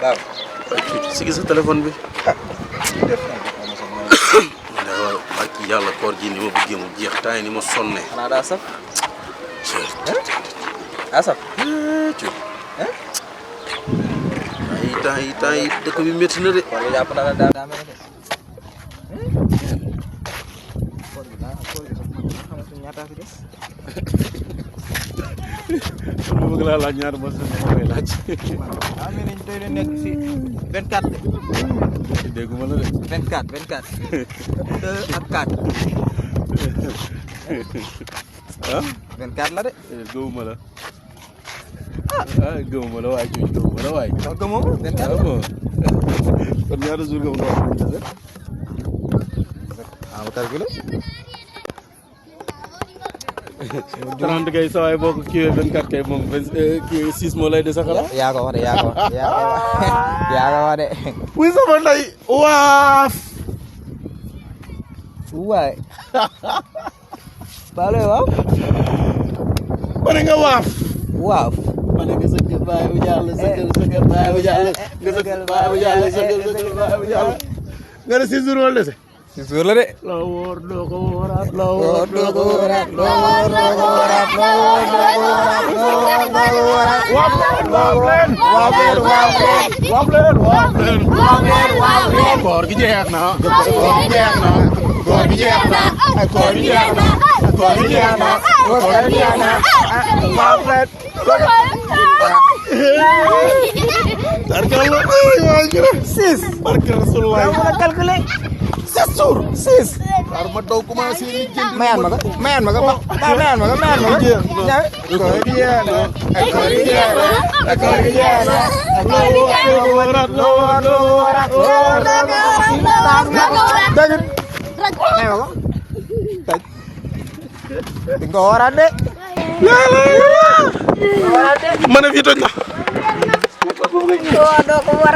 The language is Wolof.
waaw. si gis sa téléphone bi. def waaw barki yàlla koor gi ni ma bëggee mu jeex temps yi ni ma sonne. xanaa daa saf. daa saf. temps yi dëkk bi métti na de. koor gi jàpp na la daa mel ne de. koor gi sax xamatuñ ñaata fi des. ma bëgg laa laaj ñaata mos nañ koy laaj. waaw mais nañ tey nekk si 24 de. dégguma la de. 24 2 ak 4. ah. 24 la de. gëwuma la. gëwuma la waaye cuuj gëwuma la waaye. waaw gëmoo ko 24 ah bon kon ñaata jour nga wax nañ la. ah ba calculé. 30 kay saa waay boo ko kiiwee 24 kay moom kii 6 moo lay des a xalaat. yaa ko wax de yaa ko wax de. wuy sama ndey waaf. waay. Baale waaw. ma ne nga waaf. waaw. ma ne nga sa kër baay bu jàll sa kër baay bu jàll nga sa kër baay bu jàll sa kër baay bu jàll nga ne 6 jours wala dese. 6 jours la de. loo woor doo ko wooraat loo woor doo ko wooraat loo woor doo ko wooraat loo woor doo ko wooraat loo woor doo ko wooraat. waaf leen koor gi jeex na. koor gi jeex na. koor gi jeex na. koor gi jeex na. koor gi jeex na. koor gi jeex na. waaf leen. tarkalla waay gërëm 6 barke Rasulullah yaa mën a calculer 7 jours 6. war ma daw commencé ni jënd mayaan ma ko mayaan ma ko mayaan ma ko koor gi jeex na. koor gi jeex na. koor gi jeex na. koor gi jeex na. loo wooraat loo woor loo wooraat loo woor dëgg may ma ko taj di nga wooraat de. ma ne fii toj na. doo ko war